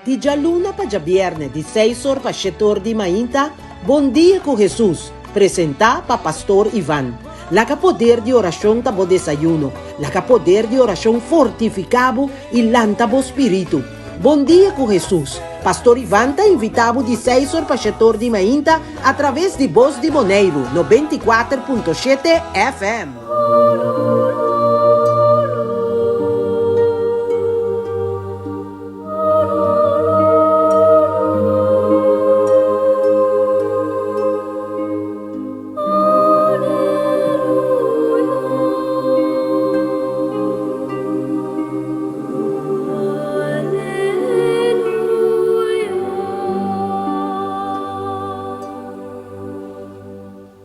Di djaluna pa djabièrnè di seis or pa shete or di mainta, Bon Dia ku Hesus, presentá pa Pastor Ivan. Laga poder di orashon ta bo desayuno. Laga poder di orashon fortifiká bo i lanta bo spiritu. Bon Dia ku Hesus, Pastor Ivan ta invitá bo di seis or pa shete or di mainta atraves di Bos di Boneiru 94.7 FM.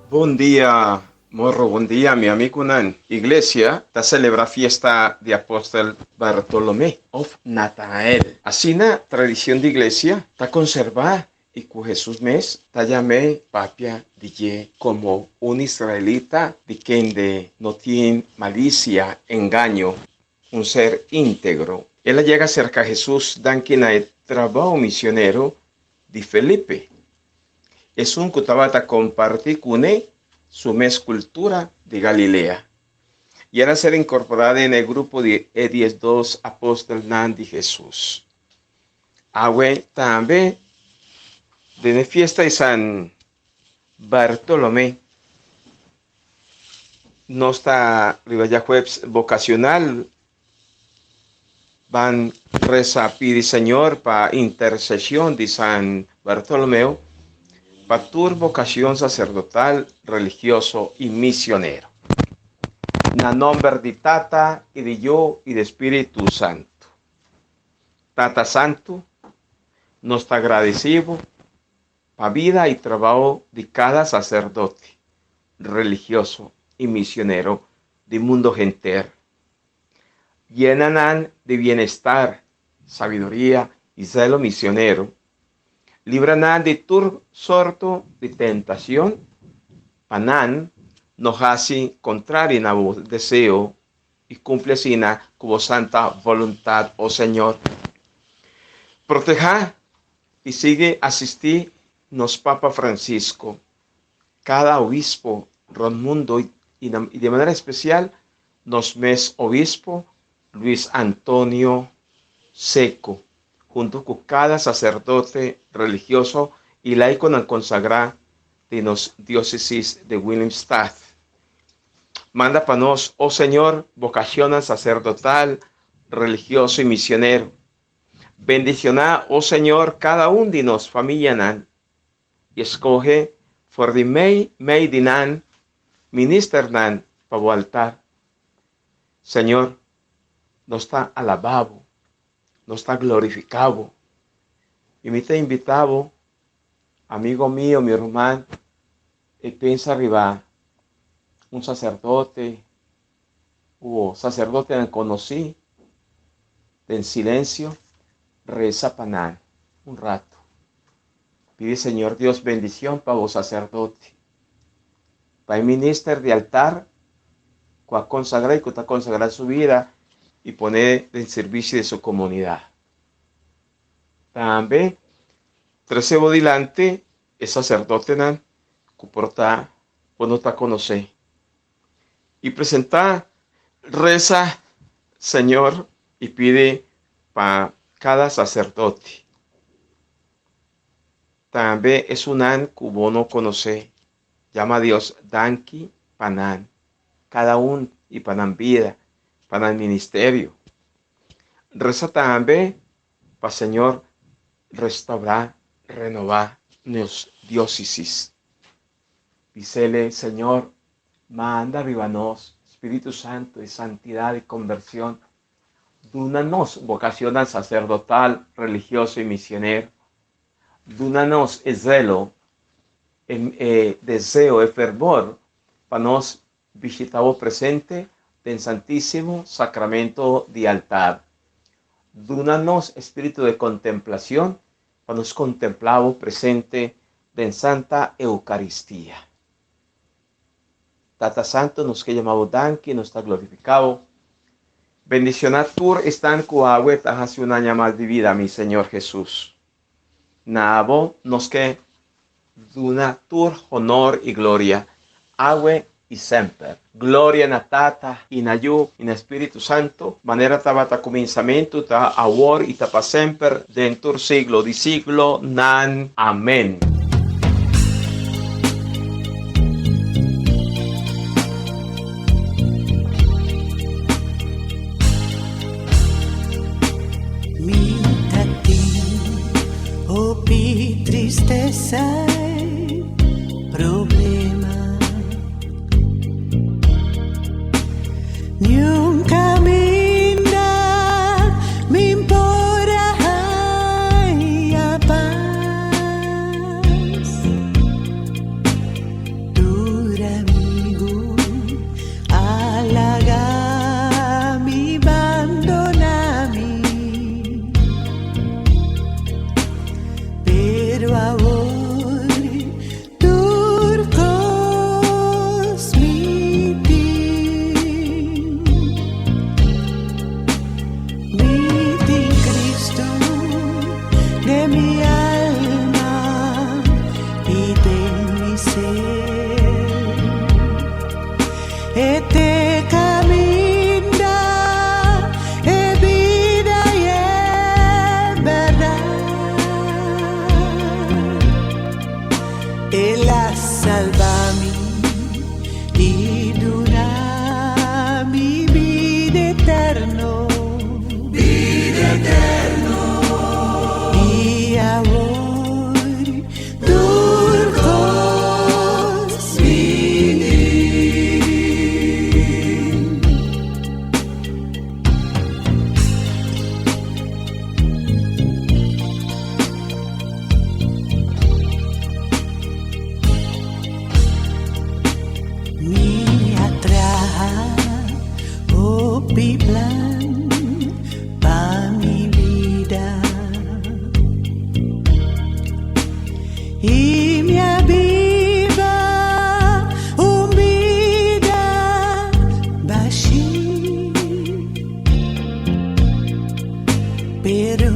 Bon dia Morro bon dia mi amigunan. Iglesia ta celebra fiesta di apostel Bartolome of Natanael. Asina tradicion di iglesia ta conserva y cu Jesus mes ta yam'e papia di dje como un israelita di kende no tin malicia, engaño, un ser integro. El a yega cerca Jesus danki na e trabao misionero di Felipe, esun ku tabata kompartí kuné su mes kultura di Galilea, i el a ser inkorporá den e grupo di e diesdos apòstelnan di Hesus. Awe tambe, den e fiesta di San Bartolomé, nos ta riba djahuebs vokasional. Ban resa pidi Señor pa intercesión di San Bartolomeo pa tur vocacion sacerdotal, religioso y misionero. Na nomber di Tata y di Yu y di Spiritu Santu. Tata Santu, nos ta agradeci Bo pa bida y trabao di cada sacerdote, religioso y misionero di mundo henter. Yena nan di bienestar, sabiduria i zelo misionero. Libra nan di tur sorto di tentacion, pa nan no haci contrario na bo deseo i cumpli asina cu bo santa voluntad, o Señor. Proteha i sigui asisti nos Papa Francisco, cada obispo rond mundo i di manera especial Nos mes obispo Luis Antonio Secco, hunto cu cada sacerdote, religioso y laiconan consagra di nos diocesis di Willemstad. Manda pa nos, oh Señor, vocacionnan sacerdotal, religioso y misionero. Bendiciona, oh Señor, cada un di nos famianan y escoge for di mei mei di nan ministernan pa bo altar. Señor, nos ta alabá bo, nos ta glorificá bo. Y mi ta invitá bo, amigo mio, mi ruman, e pensa riba un sacerdote o sacerdotenan conocí, den silencio reza pa nan un rato. Pidi Señor Dios bendicion pa bo sacerdote, pa e minister di altar cu a consagra y cu ta consagra su bida y pone den servicio di su comunidad. Tambe trece bo dilanti e sacerdotenan cu por ta bo no ta conoce y presenta, reza Señor y pidi pa cada sacerdote. Tambe esunnan ku bo no konosé, yama Dios danki pa nan, kada un i pa nan bida, pa nan ministerio. Resa tambe pa Señor restaurá, renobá nos diócesis. Bisele, Señor, manda riba nos Spiritu Santu di santidad i konbersion. Duna nos vocacionnan sacerdotal, religioso y misionero. Duna nos e zelo, e, e deseo, e fervor pa nos bishita bo presente den Santísimo Sacramento di altar. Duna nos espíritu de contemplación pa nos contemplá bo presente den Santa Eucaristía. Tata Santo, nos ke yama bo danki, nos ta glorifiká bo. Bendishoná tur esnan ku awe ta hasi un aña mas di bida, mi Señor Hesus. Na abo nos ke duna tur honor i gloria, awe i semper. Gloria na Tata i na Yu i na Spiritu Santu, manera tabata kuminsamentu, ta awor i ta pa semper, den tur siglo di siglonan. Amen. Mi ta tin hopi tristesa i problema. Niun kaminda mi por a haña pas. Tur amigu A laga mi bandona mi, pero awor tur cos mi tin. Mi tin Cristo den mi alma y den mi ser. E te caminda, e bida y e berdad. El a salba mi y duna mi bida eterno. Bida eterno. Y awor Tur kos mi tin. Mi a traha hopi plan pa mi bida. I mi a biba un bida bashí. Pero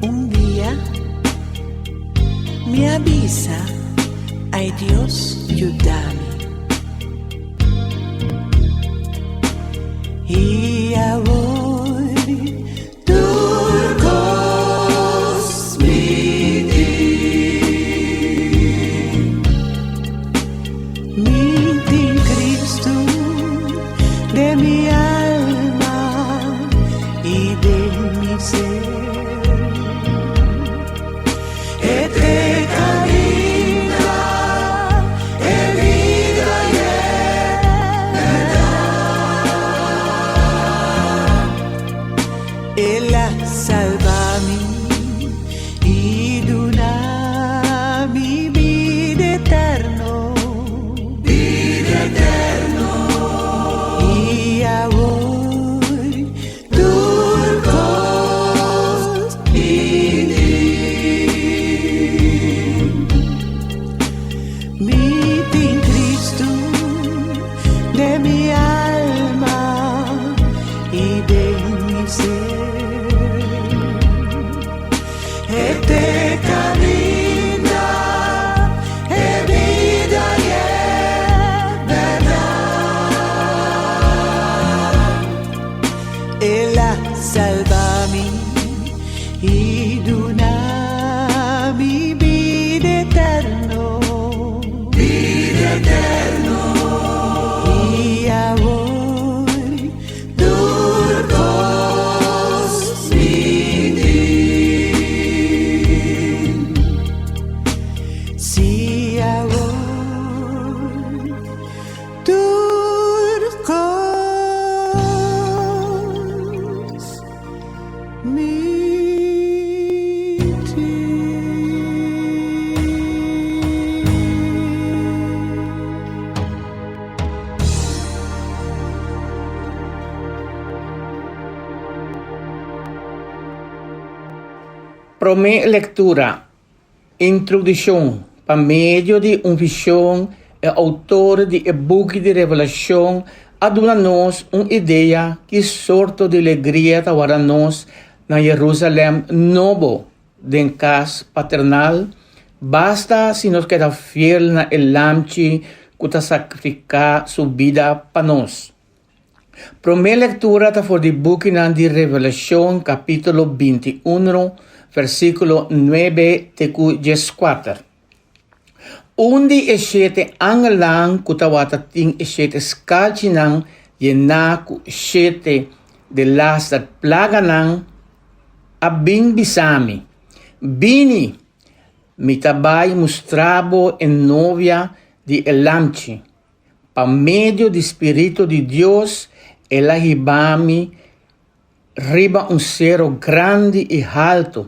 un dia mi a bisa, Ai Dios, yuda mi. I awor Tur kos mi tin. Mi tin Cristo den mi alma i den mi ser. E te kaminda, e bida i e bèrdat. El a salba mi i duna mi bida eterno. Bida eterno. I awor tur kos mi tin. Mi tin Cristo den mi alma. I den mi ser e te caminda, e bida i e berdad. El a salba mi i duna mi bida eterno. Bida eterno. I awor tur kos mi tin. Si awor tur kos mi tin. Promé lektura, Introdukshon Pa medio di un vishon e outor di e buki di Revelashon. a duna nos un idea ki sorto di legria ta warda nos na Jerusalem Nobo den kas paternal, basta si nos keda fiel na e Lamchi ku ta sakrifiká su bida pa nos. Promé lektura ta for di bukinan di Revelashon kapítulo bintiuno versíkulo nuebe te ku dieskuater. Un di e shete angelnan ku tabata tin e shete skalchinan yená ku shete delaster plaganan a bin bisa mi, Bini, mi ta bai mustra bo e novia di e Lamchi. Pa medio di spiritu di Dios el a hiba mi riba un sero grandi i haltu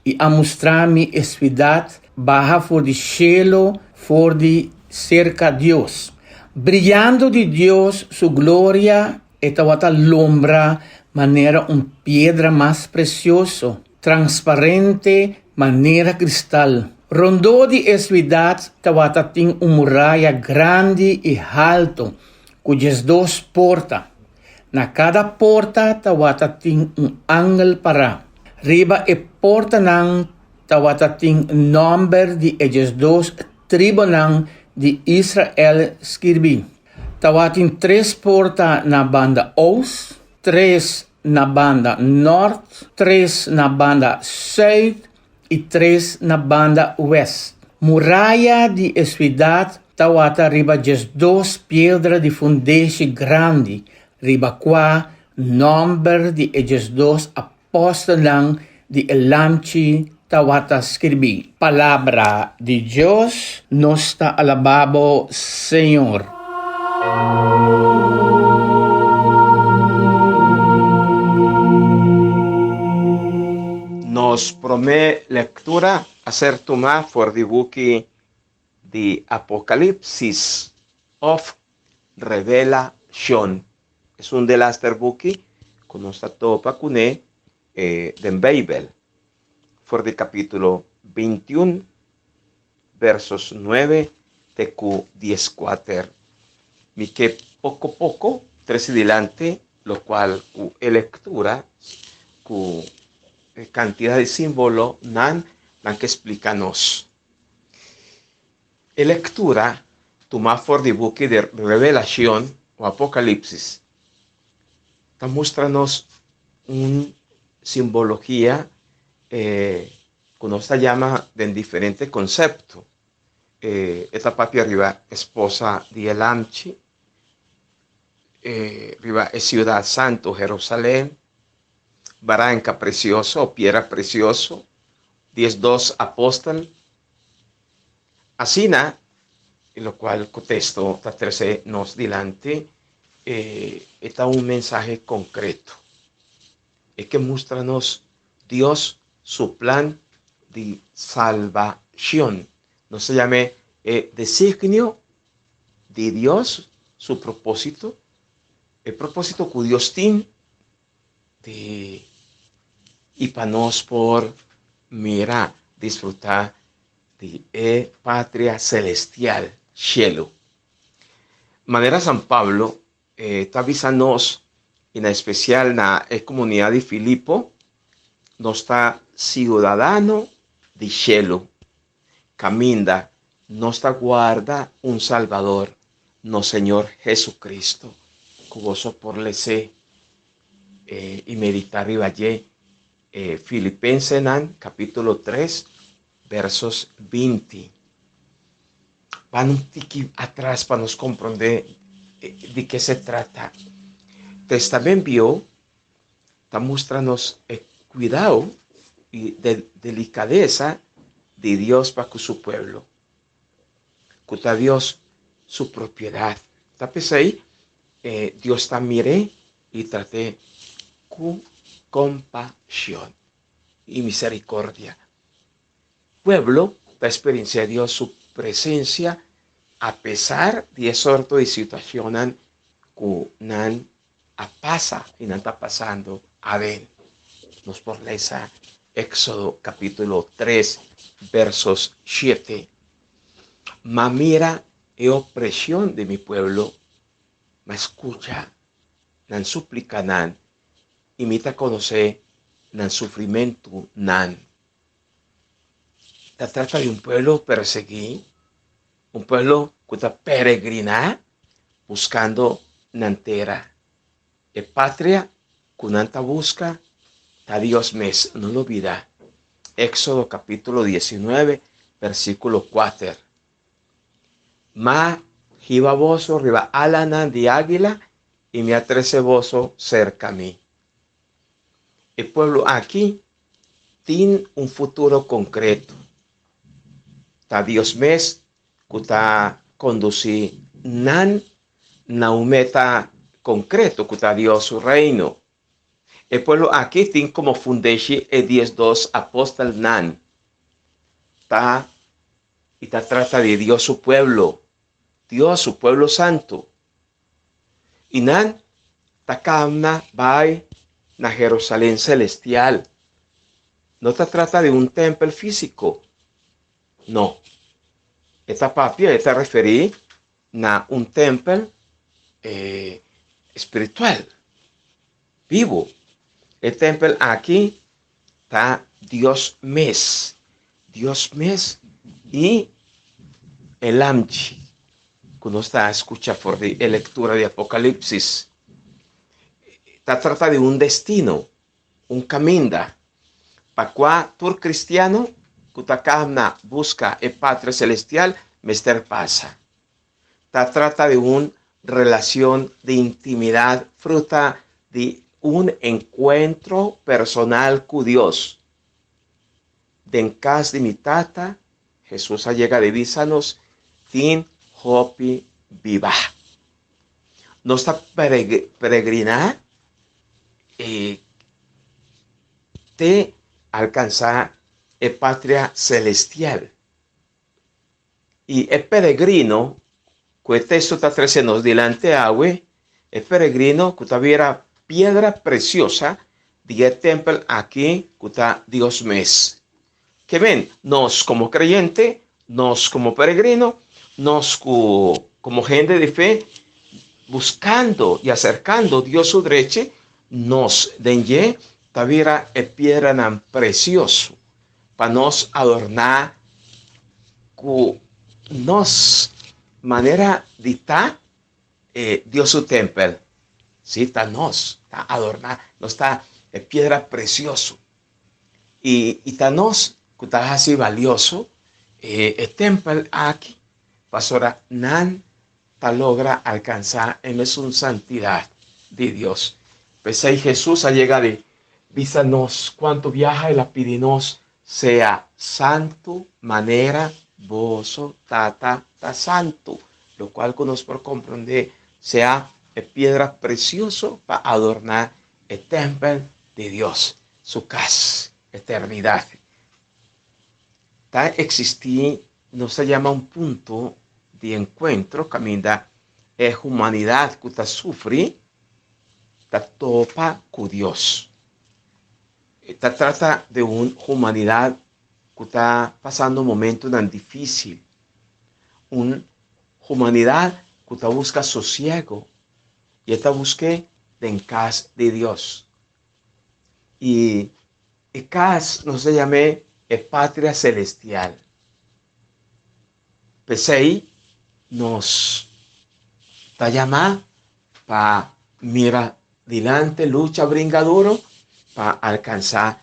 i a mustra mi e siudat baha for di shelu for di serka Dios. Briyando di Dios su gloria e tabata lombra manera un piedra mas presioso, transparente manera kristal. Rondó di e siudat tabata tin un muraya grandi i haltu ku diesdos porta. Na kada porta tawata tin un angel pará. Riba e portanan tawata tin nòmber di e diesdos tribunan di Israel skirbí. Tawatin tres porta na banda ost, tres na banda nòrt, tres na banda sùit i tres na banda west. Muraya di e siudat tawata riba diesdos piedra di fundeshi grandi, riba kua nòmber di e diesdos apòstelnan di e Lamchi tawata skirbí. Palabra di Dios, Nos ta alabá bo, Señor. Nos promé lektura a ser tumá for di buki di Apokalipsis òf Revelashon. Esun delaster buki ku nos ta topa kuné den Beibel, for di kapítulo bintiun, versos nuebe te ku dieskuater. Mi ke poko poko trese dilanti lokual ku e lektura ku e kantidat di símbolonan nan ke splika nos. E lektura tumá for di buki di Revelashon o Apokalipsis ta mustra nos un simbologia ku nos ta yama den diferente konsepto. E ta papia riba esposa di e Lamchi, riba e siudat santu Herusalèm, baranka presioso o piedra presioso, diesdos apòstel. Asina, lokual ku teksto ta trese nos dilanti, e ta un mensahe konkreto. E ke mustra nos Dios su plan di salbashon. Nos ta yam'é e designio di Dios, su propósito, e propósito ku Dios tin di i pa nos por mira, disfrutá di e patria selestial, shelu. Manera San Pablo E ta bisa nos, i na espesial na e komunidat di Filipo, nos ta siudadano di shelu, kaminda nos ta guarda un Salbador, nos Señor Jesucristo, ku boso por les'é i meditá riba dje. Filipensenan kapítulo tres, versos binti. Ban un tiki atras pa nos komprondé di ke se trata. Testament Bieu ta mustra nos e kuidou i delikadesa di Dios pa ku su pueblo, ku ta Dios su propiedat. Ta p'esei Dios ta mir'é i trat'é ku kompashon i miserikordia. Pueblo ta experiencia Dios su presencia a pesar di e sorto di situacionnan cu nan a pasa y nan ta pasando aden. Nos por lesa Exodo capitulo tres versos shete, Ma mira e opresion di mi pueblo. Ma skucha nan suplikanan i mi ta konosé nan sufrimentunan. Ta trata di un pueblo persiguí, un pueblo ku ta peregriná buskando nan tera. E patria ku nan ta buska ta Dios mes, no lubidá. Éxodo capítulo 19, versículo 4. Ma hiba boso riba alanan di águila i mi a trese boso serka mi. E pueblo aki tin un futuro konkreto. Ta Dios mes ku ta kondusí nan na un meta konkreto ku ta Dios su Reino. E pueblo aki tin komo fundeshi e 12 apostelnan. Ta i ta trata di Dios su pueblo, Dios su pueblo santu. I nan ta kamna bai na Jerusalén celestial. No ta trata di un tempel físico. No. E ta papia, e ta referí na un tempel eh, spiritual, bibu. E tempel aki ta Dios mes. Dios mes i e Lamchi ku nos ta skucha for di e lektura di Apokalipsis. Ta trata di un destino, un kaminda, pa kua tur kristiano ku ta kamna buska e Patria Selestial mester pasa. Ta trata di un relacion di intimidad fruta di un encuentro personal cu Dios. Den cas di mi Tata, Jesus a yega di bisa nos, tin hopi biba. Nos ta peregrina y te alcansa e patria celestial. I e peregrino ku e teksto ta trese nos dilanti awe, e peregrino ku ta bira piedra presiosa di e tèmpel aki ku ta Dios mes. Ke men, nos komo kreyente, nos komo peregrino, nos ku komo hende di fe, buskando i aserkando Dios su drechi, nos den dje ta bira e piedranan presioso pa nos adorná ku nos manera di ta e Dios su tèmpel. Sí, ta nos ta adorná, nos ta e piedra presioso. I, i ta nos ku ta hasi balioso e, e tèmpel aki, pasobra nan ta logra alkansá e mesun santidat di Dios. P'esei Hesus a yega di bisa nos kuantu biaha el a pidi nos, Sea santu manera boso Tata ta santu, lokual ku nos por komprondé sea e piedra presioso pa adorná e tèmpel di Dios, su kas, eternidat. Ta eksistí Nos ta yama un punto di enkuentro kaminda e humanidat ku ta sufri ta topa ku Dios. E ta trata di un humanidat ku ta pasando momentunan difísil, un humanidat ku ta buska sosiego i e ta busk'é den kas di Dios. I E kas nos ta yam'é e patria selestial. P'esei nos ta yamá pa mira dilanti, lucha, bringa duro pa alkansá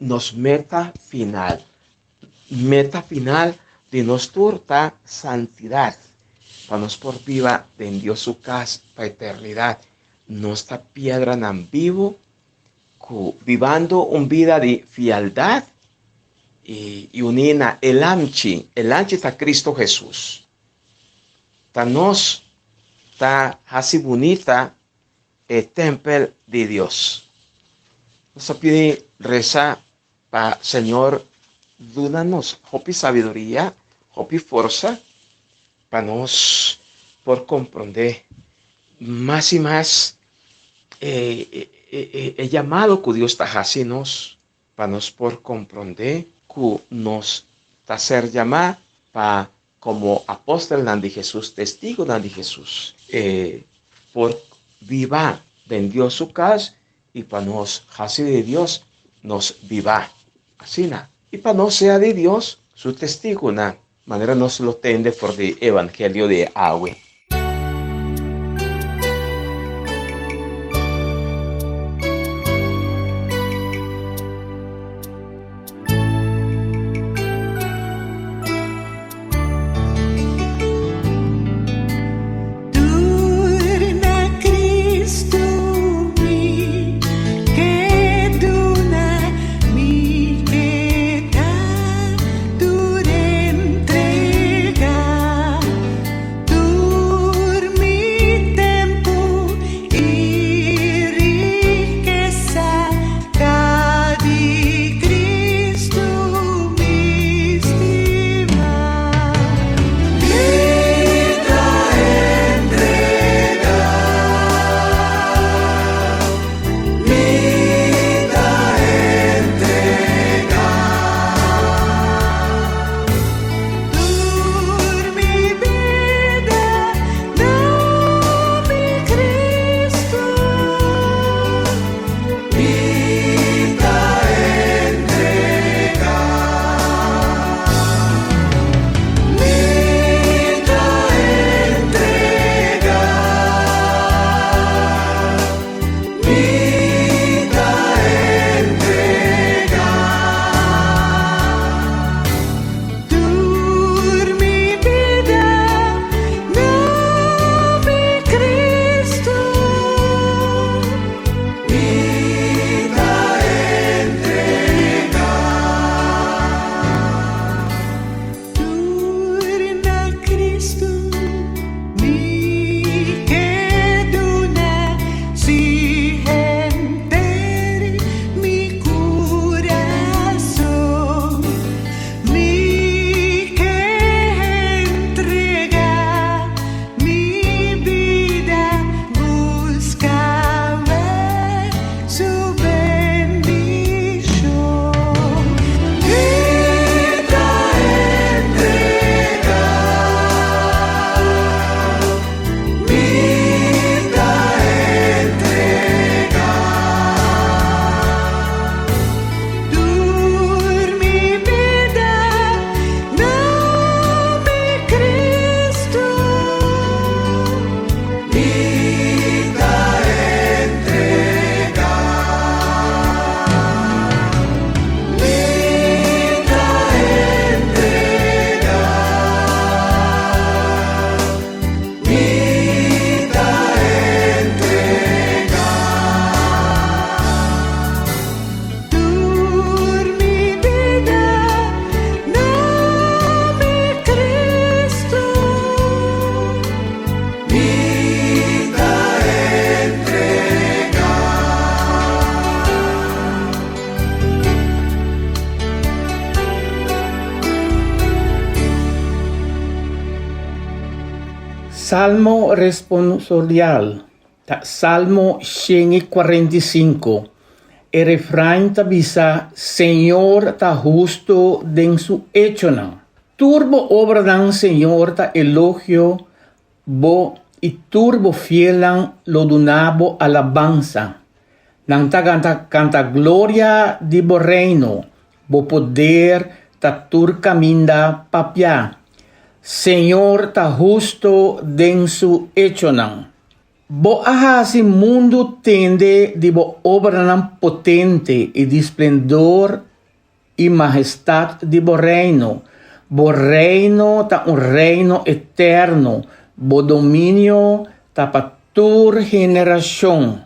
nos meta final. Meta final di nos tur ta santidat, pa nos por biba den Dios su kas pa eternidat. Nos ta piedranan bibu ku bibando un bida di fieldat i uní na e Lamchi, e Lamchi ta Kristu Hesus. Ta nos ta hasi bunita e tèmpel di Dios. Nos a pidi resa pa Señor duna nos hopi sabiduria, hopi forsa pa nos por komprondé mas i mas e, e, e llamado ku Dios ta hasi nos pa nos por komprondé ku nos ta ser llamá pa komo apòstelnan di Hesus, testigunan di Hesus. E. por biba den Dios su kas i pa nos hasi di Dios nos bibá. Asina, i pa nos sea di Dios su testigunan, manera nos lo tende for di Evangelio di awe. Salmo responsorial ta Salmo 145. E refrain ta bisa, Señor ta husto den su echonan. Tur bo obranan, Señor, ta elogio bo i tur bo fielnan lo duna bo alabansa. Nan ta kanta kanta gloria di bo reino, bo poder ta tur kaminda papia. Señor ta husto den su echonan. Bo a hasi mundu tende di bo obranan potente i di splendor i mahestat di bo reino. Bo reino ta un reino eterno, bo dominio ta pa tur generashon.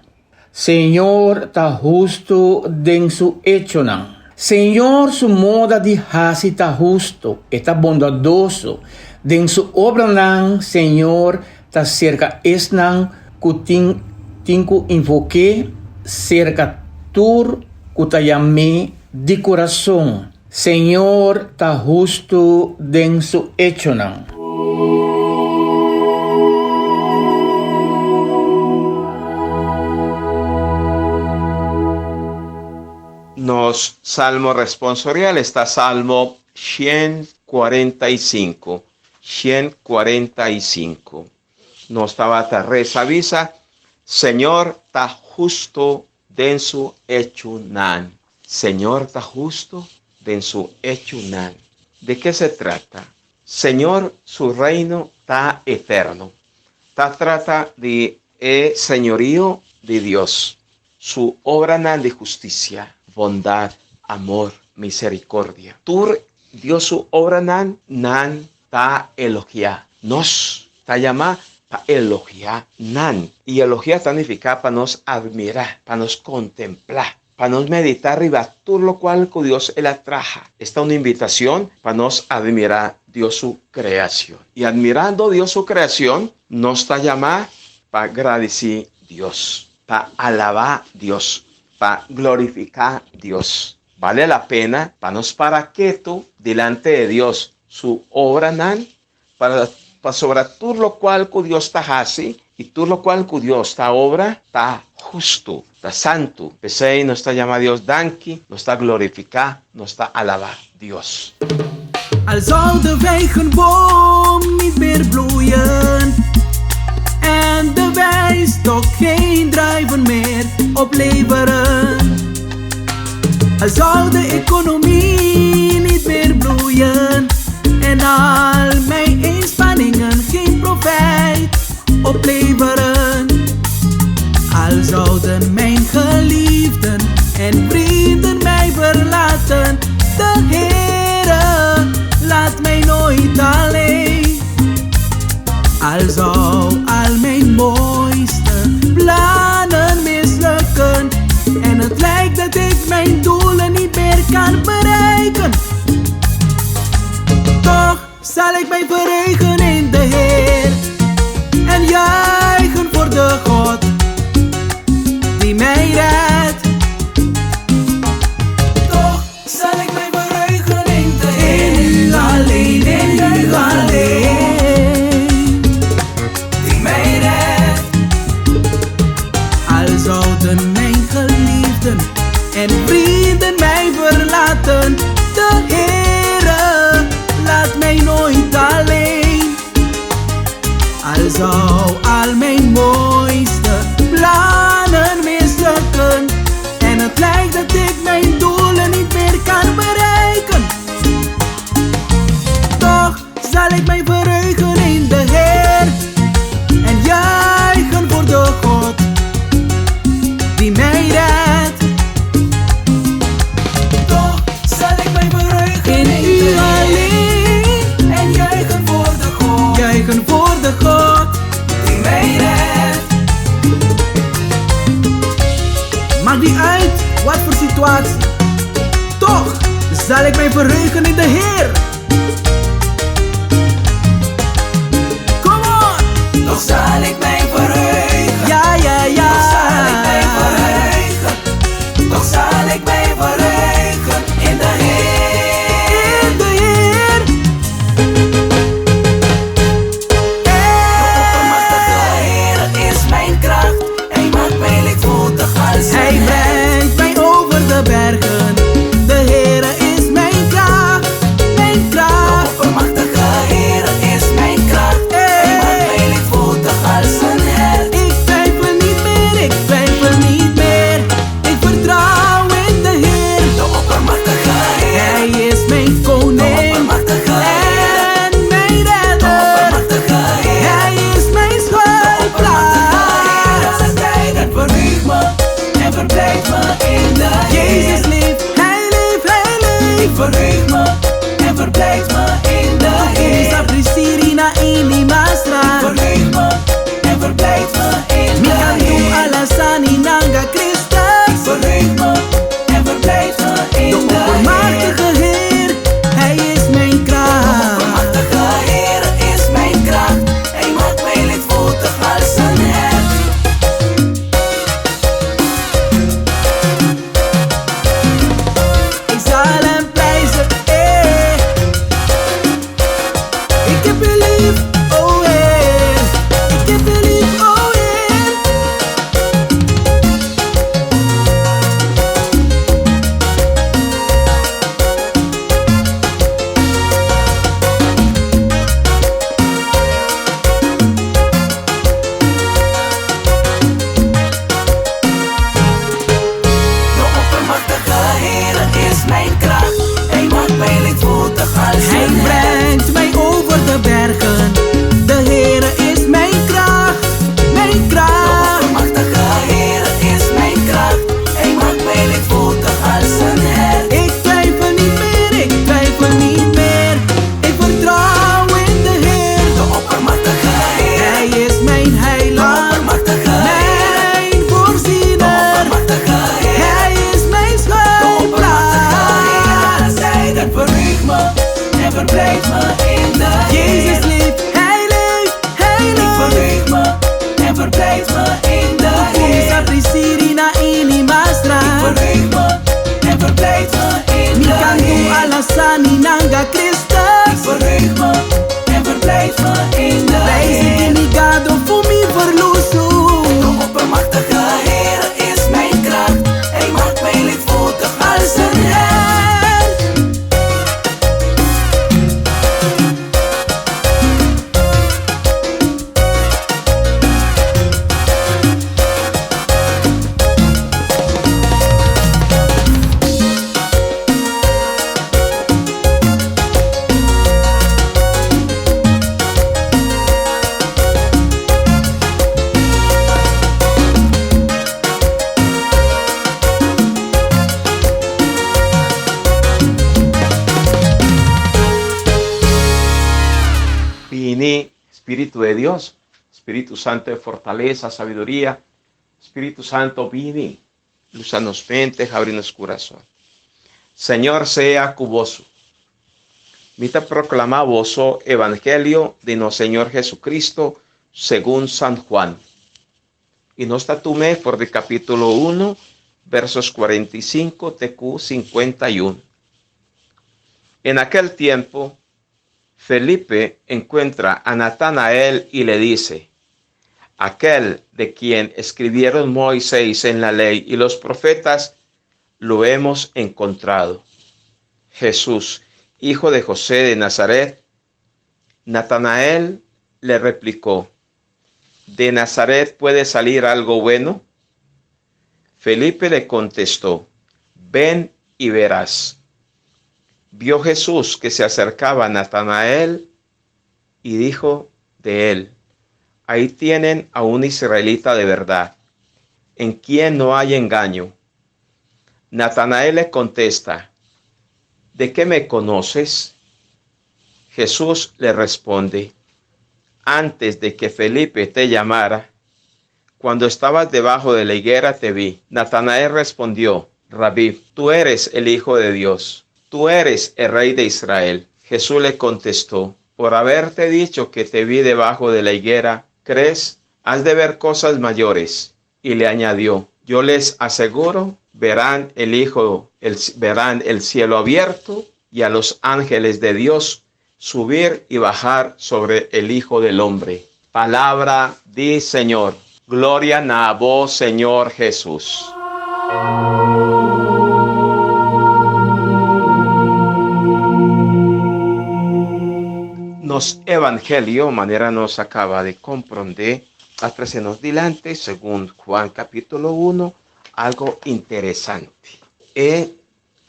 Señor ta hustu den su echonan. Señor su moda di hasi ta hustu, e ta bondadoso. Den su obranan Señor ta serka esnan ku tin tin ku invok'é, serka tur ku ta yam'é di kurason. Señor ta hustu den su echonan. Nos salmo responsorial esta Salmo 145. 145. Nos tabata resa bisa, Señor ta hustu den su echonan. Señor ta hustu den su echonan. ¿De qué se trata? Señor su reino ta eterno. Ta trata di e señorío di Dios, su obranan di hustisia, bondat, amor, miserikordia. Tur Dios su obranan nan ta elogiá. Nos ta yamá pa elogiá nan. I elogiá ta nifiká pa nos admirá, pa nos kontemplá, pa nos meditá riba tur lokual ku Dios el a traha. Esta un invitashon pa nos admirá Dios su kreashon. I admirando Dios su kreashon, nos ta yamá pa gradisí Dios, pa alabá Dios, pa glorifiká Dios. Bale la pena pa nos para ketu dilante de Dios su obranan, para pasobra tur lokual ku Dios ta hasi i tur lokual ku Dios ta obra ta hustu, ta santu. P'esei nos ta yama Dios danki, nos ta glorifiká, nos ta alabá Dios. Al zou de vijgenboom niet meer bloeien en de wijnstok geen druiven meer opleveren. Al zou de economie niet meer bloeien en al mijn inspanningen geen profijt opleveren. Al zouden mijn geliefden en vrienden mij verlaten, de Heere laat mij nooit alleen. Al zou al mijn mooiste plannen mislukken en het lijkt dat ik mijn doelen niet meer kan bereiken. Toch zal ik mij verheugen in de Heer en juichen voor de God die mij redt. Toch zal ik mij verheugen in de Heer. In u alleen, in u alleen, die mij redt. Al zouden mijn geliefden en vrienden mij verlaten, de Heere laat mij nooit alleen. Al zou al mijn mooiste plannen mislukken en het lijkt dat ik mijn doelen niet meer kan bereiken. Toch zal ik mij verheugen in de Heer en juichen voor de God die mij redt. Toch zal ik mij verheugen in u alleen en juichen voor de God, juichen voor de God die mij redt. Maakt niet uit wat voor situatie, toch zal ik mij verheugen in de Heer. Come on! Toch zal ik mij verheugen. Ja, ja, ja. Toch zal ik mij verheugen. Toch zal ik mij verheugen in de Heer. In de Heer. De oppermachtige Heer is mijn kracht. Hij maakt mij lichtvoetig als een Hij hert. brengt mij over de bergen. De Heere is mijn kracht, mijn De kracht. oppermachtige Heer is mijn kracht. Hij maakt mij lichtvoetig als een hert. Ik twijfel niet meer, ik twijfel niet meer. Ik vertrouw in de Heer. De oppermachtige Heer. Hij is mijn De koning oppermachtige Heer. en mijn De redder. oppermachtige Heer. Hij is mijn schuilplaats. Alle tijden verheug me en verblijd me in de Heer. Jezus leeft, Hij leeft, Hij leeft. Ik verheug me en verblijd me in de Heer. Saprissiri na ini mastra. Verheug me en verblijd me in Mi de cantu Heer. alasani nanga Christus. Verheug me en verblijd me in De de Heer. oppermachtige Heer, Hij is mijn De kracht. oppermachtige Heer is mijn kracht. Hij maakt mij lichtvoetig als een hert. Ik zal hem prijzen, me en verblijd me in de Jezus leeft, Hij leeft, Hij leeft. Ik verheug me en verblijd me in de Heer. Ik verheug me en verblijd me in de Heer. Ik verheug me en verblijd me in de Heer. De oppermachtige Heer is mijn kracht. Hij maakt mij lichtvoetig als een hert. Bini, Spiritu de Dios, Spiritu Santo de fortaleza, sabiduría, Spiritu Santo, bini, lusa nos mente, habri nos corazón. Señor sea cu boso. Mi ta proclama boso Evangelio di nos Señor Jesucristo segun San Juan. Y nos ta tume for di capítulo 1, versos 45 te cu 51. En aquel tiempo, Felipe encuentra a Natanael y le dice, Aquel de quien escribieron Moisés en la ley y los profetas, lo hemos encontrado. Jesús, hijo de José de Nazaret. Natanael le replicó, ¿De Nazaret puede salir algo bueno? Felipe le contestó, Ven y verás. Vio Jesús que se acercaba a Natanael y dijo de él, Ahí tienen a un israelita de verdad, en quien no hay engaño. Natanael le contesta, ¿De qué me conoces? Jesús le responde, Antes de que Felipe te llamara, cuando estabas debajo de la higuera te vi. Natanael respondió, Rabí, tú eres el Hijo de Dios, tú eres el Rey de Israel. Jesús le contestó, Por haberte dicho que te vi debajo de la higuera, ¿crees? Has de ver cosas mayores. Y le añadió, Yo les aseguro, verán el Hijo, el, verán el cielo abierto y a los ángeles de Dios subir y bajar sobre el Hijo del Hombre. Palabra di Señor. Gloria na vos, Señor Jesús. Nos Evangelio, manera nos acaba de comprender, hasta se nos dilante, según Juan capítulo 1, algo interesante. E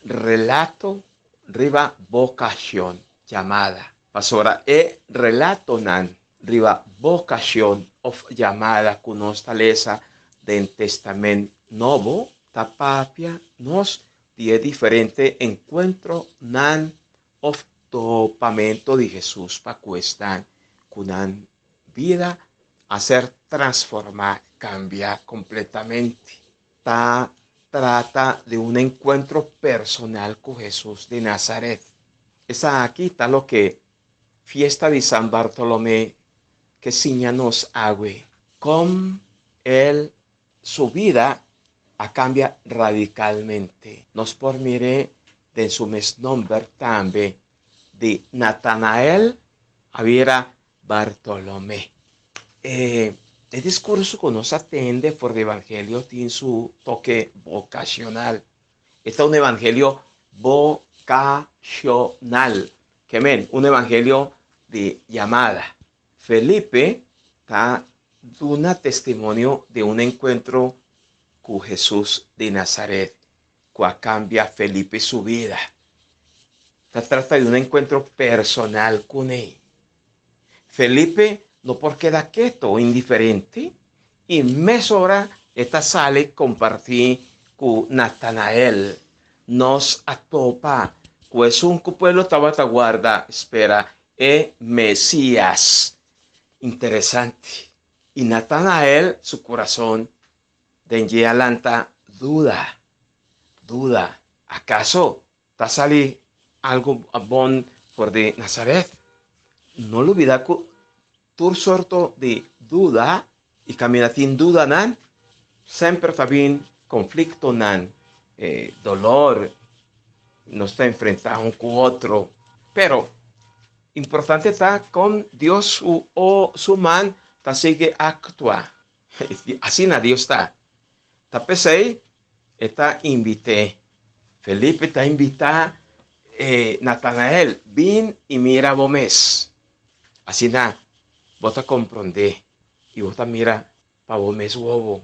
relato riba vocación llamada. Pasora e relato nan riba vocación of llamada ku nos ta lesa den Testament Nobo ta papia nos di e diferente encuentro nan of topamento di Jesus pa cu esnan cu nan bida a ser transforma, cambia completamente. Ta trata di un encuentro personal cu Jesus di Nazaret. Esaki ta loke Fiesta di San Bartolomé ke siña nos awe. Kon el su bida a cambia radicalmente. Nos por mir'é den su mes nomber tambe, di Natanael a bira Bartolomé. E e discurso cu nos a tende for di Evangelio tin su toke vocacional. E ta un evangelio vocacional, ke men, un evangelio di yamada. Felipe ta duna testimonio di un enkuentro ku Hesus di Nazaret ku a kambia Felipe su bida. Ta trata di un enkuentro personal kuné. Felipe no por keda keto, indiferente, i mesora e ta sali kompartí ku Natanael. Nos a topa ku esun ku pueblo tabata warda, spera, e Mesías. Interesante. I Natanael su kurason den dje a lanta duda, duda. Akaso ta sali Algo bon for di Nazaret. No lubida ku tur sorto di duda i kaminda tin dudanan, semper ta bin konfliktonan, dolor, nos ta enfrentá un ku otro. Pero importante ta kon Dios su o su man ta sigui aktua. Asina Dios ta. Ta p'esei e ta invit'é. Felipe ta invitá Natanael, Bin i mira bo mes. Asina bo ta komprondé i bo ta mira pa bo mes wowo.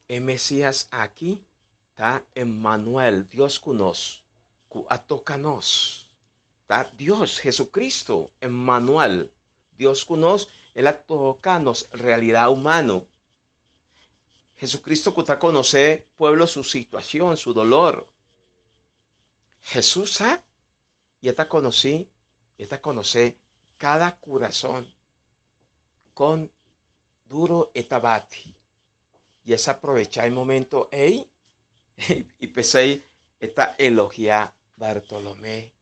E Mesias aki ta Emmanuel, Dios ku nos, ku a toka nos. Ta Dios, Jesucristo, Emmanuel, Dios ku nos, el a toka nos realidat humano. Jesucristo ku ta konosé pueblo su situashon, su dolor. Jesús sa i e ta konosí, e ta konosé kada kurason, kon duro e ta bati. I e sa probechá e momento ei i p'esei e ta elogiá Bartolomé,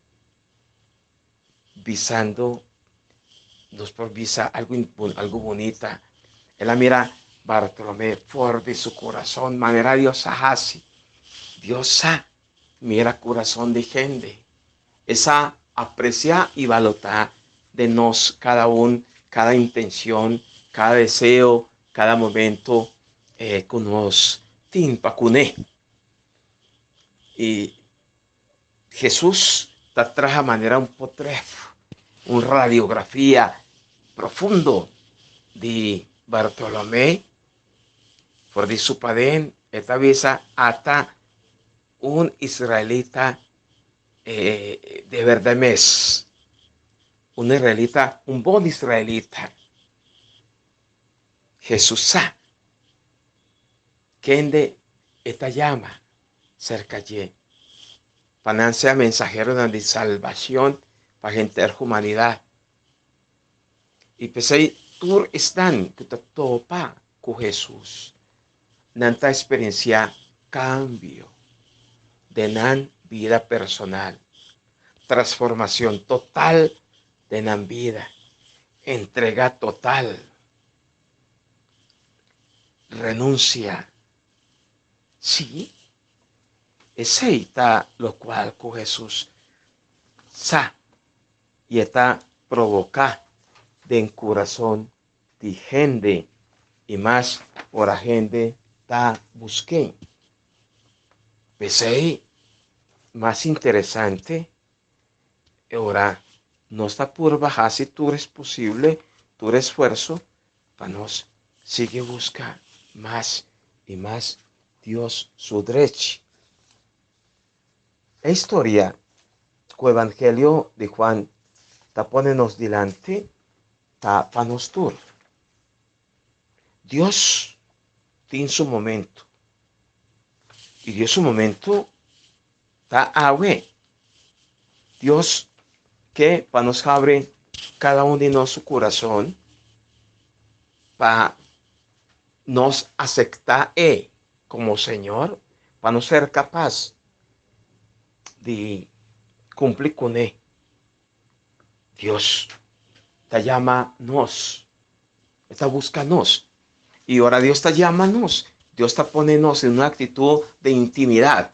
bisando, nos por bisa algu algu bunita, el a mira Bartolomé for di su kurason manera Dios a hasi. Dios sa mira kurason di hende. E sa apresiá i balotá den nos kada un, kada intenshon, kada deseo, kada momento ku nos tin pa kuné. I Hesus ta traha manera un potref, un radiografia profundo di Bartolomé. For di su paden e ta bisa ata un israelita de berdad mes, un israelita, un bon israelita. Hesus sa kende e ta yama serka dje, pa nan sea mensaheronan di salbacion pa henter humanidad. I p'esei tur esnan ku ta topa ku Hesus, nan ta eksperensiá kambio den nan bida personal, transformashon total den nan bida, entrega total, renunsia. Sí, esei ta lokual ku Hesus sa i e ta provoká den kurason di hende i mas ora hende ta busk'é. P'esei, mas interesante e ora nos ta purba hasi tur es posible, tur esfuerso pa nos sigui buska mas i mas Dios su drechi. E historia ku Evangelio di Juan ta pone nos dilanti ta pa nos tur. Dios tin su momento. I Dios su momento ta awe. Dios ke pa nos habri kada un di nos su kurason pa nos acepta E como Señor, pa nos ser capaz di cumpli cune. Dios ta yama nos, E ta busca nos. Y ora Dios ta yama nos, Dios ta pone nos en una actitud de intimidad,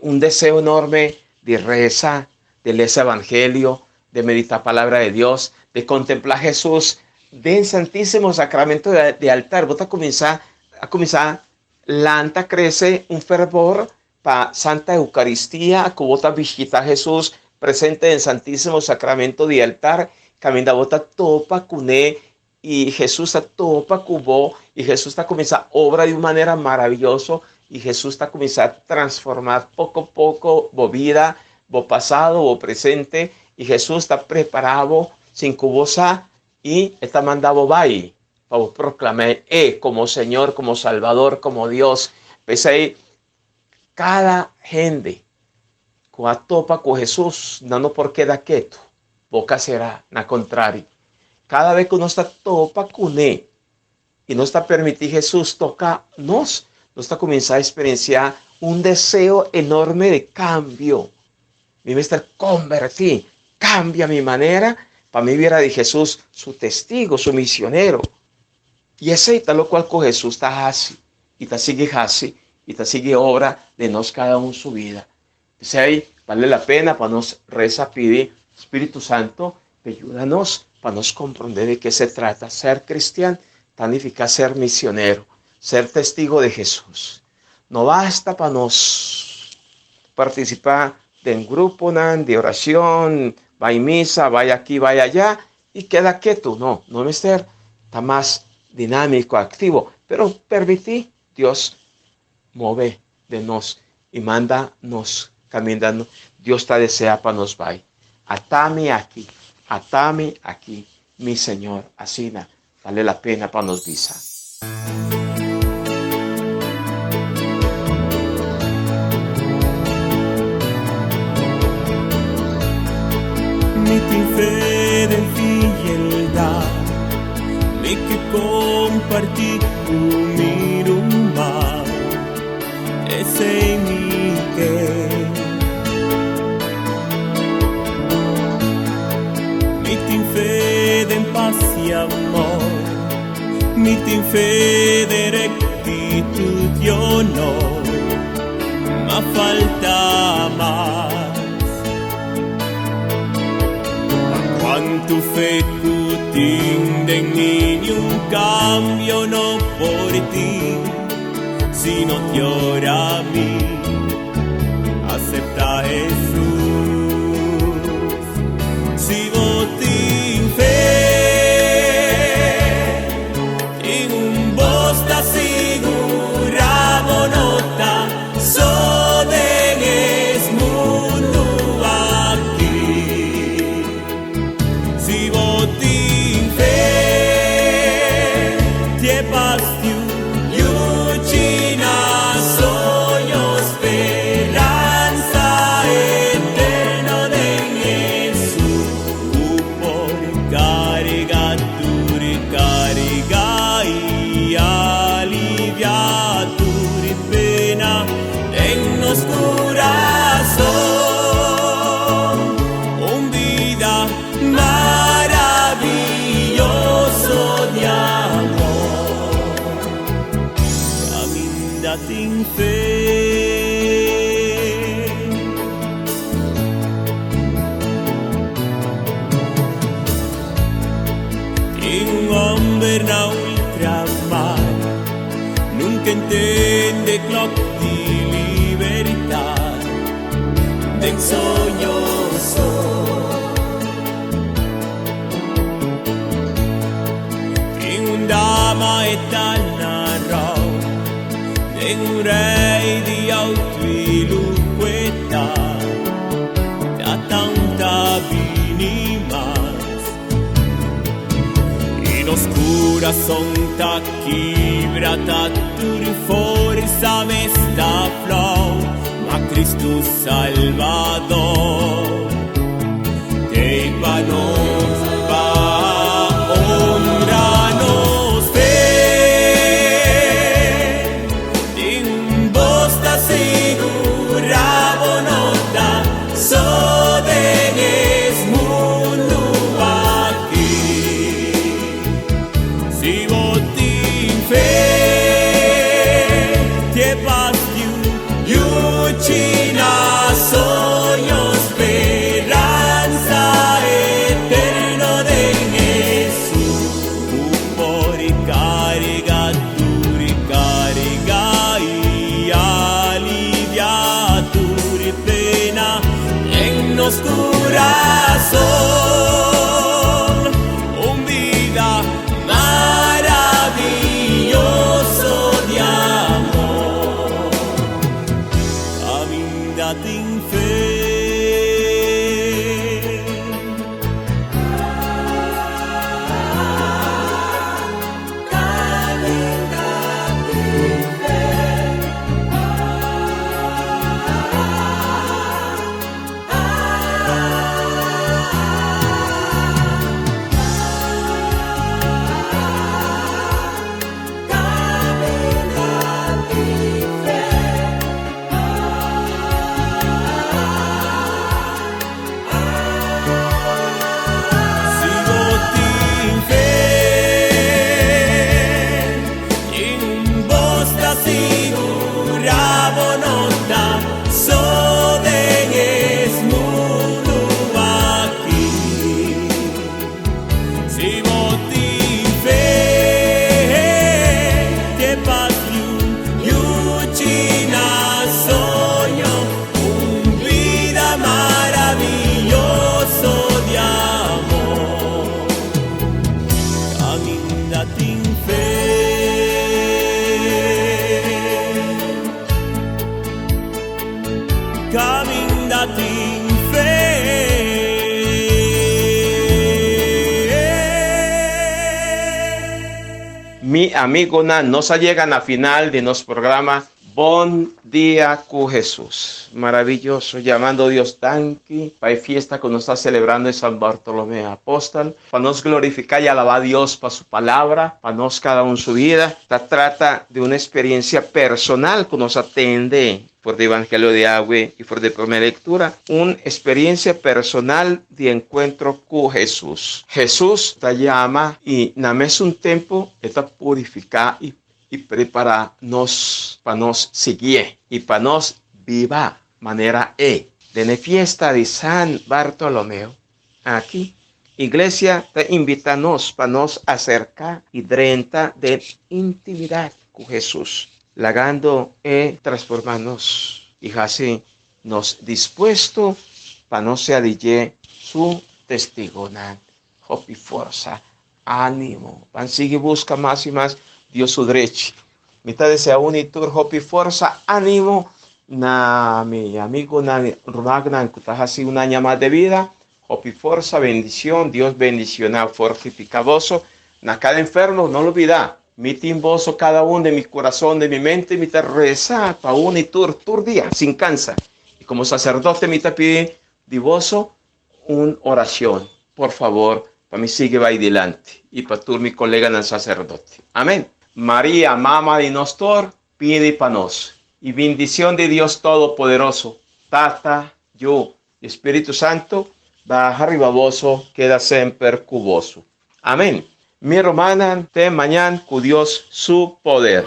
un deseo enorme de reza, de leer Evangelio, de meditar palabra de Dios, de contemplar a Jesús den Santísimo Sacramento de altar. Bo ta cuminsa, a cuminsa lanta crece un fervor pa Santa Eucaristía, cu bo ta bishita Jesús presente den Santísimo Sacramento di altar, caminda bo ta topa cune y Jesús ta topa cu bo y Jesús ta cuminsa obra di un manera maravilloso y Jesús ta cuminsa transforma poco poco bo vida, bo pasado, bo presente y Jesús ta prepara bo sin cu bo sa y e ta manda bo bay pa bo proclama e como Señor, como Salvador, como Dios. P'esey cada hende cu a topa cu Jesús nan no por keda ketu, boca cera, na contrario, cada vez cu nos ta topa cune y nos ta permiti Jesús toca nos, nos ta cuminsa experiencia un deseo enorme de cambio. Mi mester kombertí, kambia mi manera pa mi bira di Hesus su testigo, su misionero. I esei ta lokual ku Hesus ta hasi i ta sigui hasi i ta sigui obra den nos kada un su bida. P'esei bale la pena pa nos resa pidi Spiritu Santo pa yuda nos pa nos komprondé di ke se trata. Ser kristian ta nifiká ser misionero, ser testigo di Hesus. No basta pa nos partisipá den gruponan di orashon, bai misa, bai aki, bai ayá i keda ketu. No, no mester ta mas dinámiko, aktivo, pero permití Dios move den nos i manda nos kaminda Dios ta deseá pa nos bai. Atami aki, atami aki, mi Señor. Asina bale la pena pa nos bisa. Mi tin fe den fieldad, mi ke kompartí ku mi ruman, esei mi ke. Mi tin fe den pas i amor, mi tin fe den rectitud i honor, ma falta mas. Cuantu fe cu tin den mi, niun cambio no por tin, si no te ora mi acepta Jesús. Si bo tin fe, tin un bos ta sigura bo no ta so den es mundu aki. Si bo tin fe, tie pas tiu yuchi na soño speransa eterno den Jesús. Ku por carga tur carga i alivia tur pena den nos corazón. Un bida maravilloso di amor. Caminda tin fe. Tin un homber na ultramar, nunca entende klok di libertad, den soño so. Tin un dama e ta na rou, den un rei di auto i luho e ta, ta tanta bini mas. I nos kurason ta kibra, ta tur forsa mes ta flou, ma Cristo Salvador t'ei pa nos, pa honra nos fe. Tin un bos ta sigura bo no ta so den es mundu aki. Si bo tin fe, tie pas tiu yuchi na soño speransa. Mi amigonan, nos a yega na final di nos programa Bon Dia ku Hesus. Maravilloso, yamando Dios danki pa e fiesta ku nos ta selebrando di San Bartolomé Apóstol, pa nos glorifiká i alabá Dios pa su palabra, pa nos kada un su bida. Ta trata di un eksperensia personal ku nos a tende for di Evangelio di awe i for di promé lektura, un eksperensia personal di enkuentro ku Hesus. Hesus ta yama i na mesun tempu e ta purifiká i i prepará nos pa nos siguié i pa nos biba manera e. Den e fiesta di San Bartolomeo aki, Iglesia ta invitá nos pa nos aserká i drenta den intimidat ku Hesus, lagando E transformá nos i hasi nos dispuesto pa nos sea di dje Su testigonan. Hopi forsa, ánimo. Ban sigui buska mas i mas Dios su drechi. Mi ta desea uni tur hopi forsa, ánimo na mi amigunan, rumannan ku ta hasi un aña mas de bida. Hopi forsa, bendicion, Dios bendiciona, fortifica boso. Na cada enfermo, no lubida, mi tin boso cada un den mi corazon, den mi mente, mi ta reza pa uni tur, tur dia, sin cansa. Y como sacerdote mi ta pidi di boso un oracion, por favor, pa mi sigui bay dilanti y pa tur mi coleganan sacerdote. Amen. Maria, Mama di nos tur, pidi pa nos. Y bindicion di Dios Todopoderoso, Tata, Yu y Spiritu Santo, baha riba boso, keda semper cu boso. Amen. Mi rumannan, te mañan cu Dios su poder.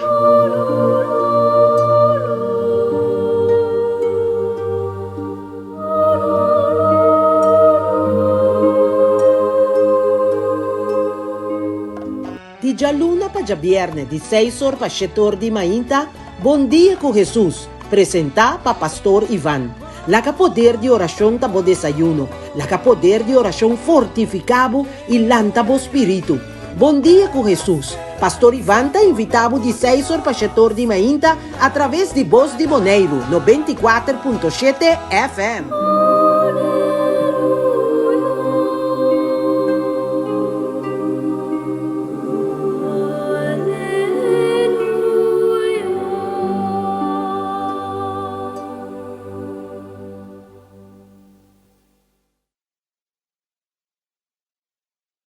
Di djaluna pa djabierne di seis or pa shete or di mainta, Bon Dia ku Hesus, presentá pa Pastor Ivan. Laga poder di orashon ta bo desayuno. Laga poder di orashon fortifiká bo i lanta bo spiritu. Bon Dia ku Hesus, Pastor Ivan ta invitá bo di seis or pa shete or di mainta atraves di Bos di Boneiru, 94.7 FM.